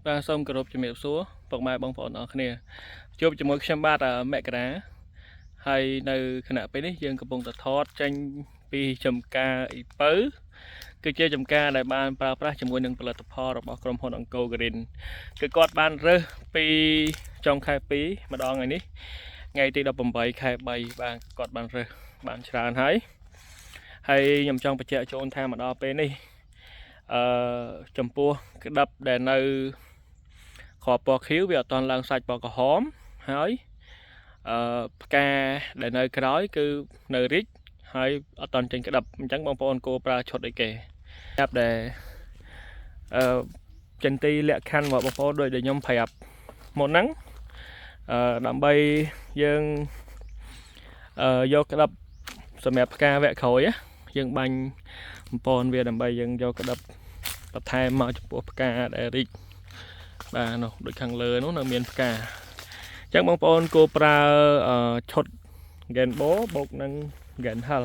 បាទសូមគោរពជំរាបសួរពុកម៉ែបងប្អូនអរគ្នាជួបជាមួយខ្ញុំបាទមករាហើយនៅខណៈពេលនេះយើងកំពុងតែថតចេញពីចំការអ៊ីពៅគឺជាចំការដែលបានប្រើប្រាស់ជាមួយនឹងផលិតផលរបស់ក្រុមហ៊ុនអង្គរក្រីនគឺគាត់បានរើសពីចុងខែ2ម្ដងថ្ងៃនេះថ្ងៃទី18ខែ3បាទគាត់បានរើសបានច្រើនហើយហើយខ្ញុំចង់បញ្ជាក់ជូនថាមកដល់ពេលនេះអឺចំពោះក្តាប់ដែលនៅ គ្រាប់ពណ៌ខៀវវាអត់ទាន់ឡើងសាច់ពណ៌ក្រហមហើយអឺផ្កាដែលនៅក្រោយគឺនៅរីកហើយអត់ទាន់ចេញក្តាប់អញ្ចឹងបងប្អូនគួរប្រើឈុតអីគេប្រាប់ដែលអឺចិន្ទីលក្ខខណ្ឌរបស់បងប្អូនដូចដែលខ្ញុំប្រាប់មុនហ្នឹងអឺដើម្បីយើងអឺយកក្តាប់សម្រាប់ផ្កាវគ្គក្រោយណាយើងបាញ់បំពន់វាដើម្បីយើងយកក្តាប់បន្ថែមមកចំពោះផ្កាដែលរីក បាទនោះដូចខាងលើនោះនៅមានផ្កាអញ្ចឹងបងប្អូនគួរប្រើឈុត Genbo បូកនឹង Genhal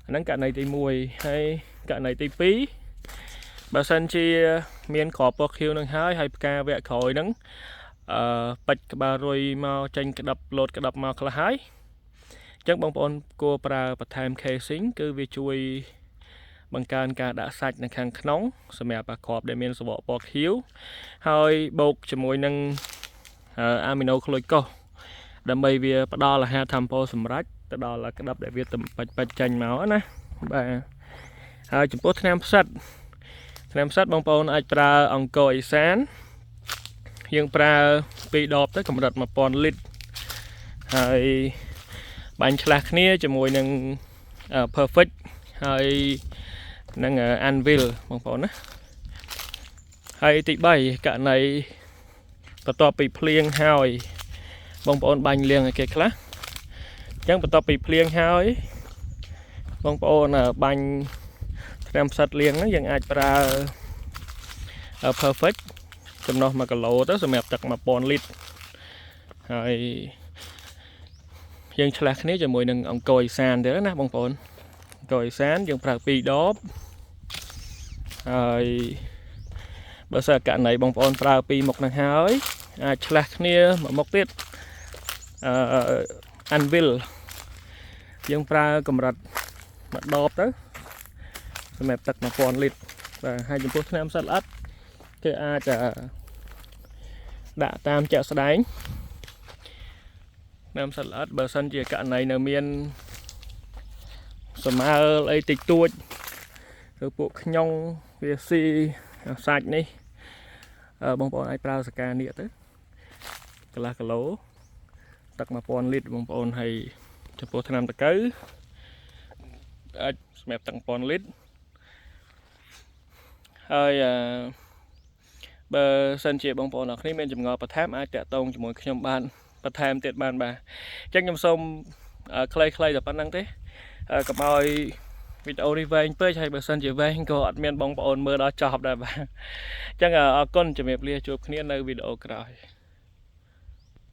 អាហ្នឹងករណីទី1ហើយករណីទី2បើសិនជាមានគ្រាប់ពណ៌ខៀវនឹងហើយហើយផ្កាវគ្គក្រោយហ្នឹងអឺពេជ្រក្បាលរុយមកចេញក្តាប់លោតក្តាប់មកខ្លះហើយអញ្ចឹងបងប្អូនគួរប្រើបន្ថែម casing គឺវាជួយបង្កើនការដាក់សាច់នៅខាងក្នុងសម្រាប់អាគ្រាប់ដែលមានសបកពណ៌ខៀវហើយបូកជាមួយនឹងអាមីណូក្លូយកូសដើម្បីវាផ្ដល់អាហារធម្មពលសម្រាប់ទៅដល់ក្តាប់ដែលវាទំបាច់បាច់ចេញមកណាបាទហើយចំពោះថ្នាំផ្សិតថ្នាំផ្សិតបងប្អូនអាចប្រើអង្គរអេសានយើងប្រើ2ដបទៅកម្រិត1000លីត្រហើយបាញ់ឆ្លាស់គ្នាជាមួយនឹង perfect ហើយនឹង anvil បងប្អូនណាហើយទី3ករណីបន្ទាប់ពីភ្លៀងហើយបងប្អូនបាញ់លាងឲ្យគេខ្លះអញ្ចឹងបន្ទាប់ពីភ្លៀងហើយបងប្អូនបាញ់ថ្នាំផ្សិតលាងហ្នឹងយើងអាចប្រើ perfect ចំណុះ1គីឡូទៅសម្រាប់ទឹក1000លីត្រហើយយើងឆ្លាស់គ្នាជាមួយនឹងអង្គរអេសានទៀតណាបងប្អូនអង្គរអេសានយើងប្រើ2ដបហើយបើសិនករណីបងប្អូនប្រើពីរមុខនឹងហើយអាចឆ្លាស់គ្នាមួយមុខទៀតអឺ anvil យើងប្រើកម្រិតមួយដបទៅសម្រាប់ទឹក1000លីត្របាទហើយចំពោះថ្នាំសត្វល្អិតគេអាចដាក់តាមជាក់ស្ដែងថ្នាំសត្វល្អិតបើសិនជាករណីនៅមានសមើលអីតិចតួចឬពួកខ្ញុងវាស៊ីសាច់នេះបងប្អូនអាចប្រើសកានៀកទៅកន្លះគីឡូទឹក1000លីត្របងប្អូនហើយចំពោះថ្នាំដង្កូវអាចសម្រាប់ទឹក1000លីត្រហើយអឺបើសិនជាបងប្អូនអរគ្នាមានចម្ងល់បន្ថែមអាចតាក់ទងជាមួយខ្ញុំបានបន្ថែមទៀតបានបាទអញ្ចឹងខ្ញុំសូមខ្លីៗតែប៉ុណ្្នឹងទេកុំឲ្យវីដេអូនេះវែងពេកហើយបើសិនជាវែងក៏អត់មានបងប្អូនមើលដល់ចប់ដែរបាទអញ្ចឹងអរគុណជំរាបលាជួបគ្នានៅវីដេអូក្រោយ។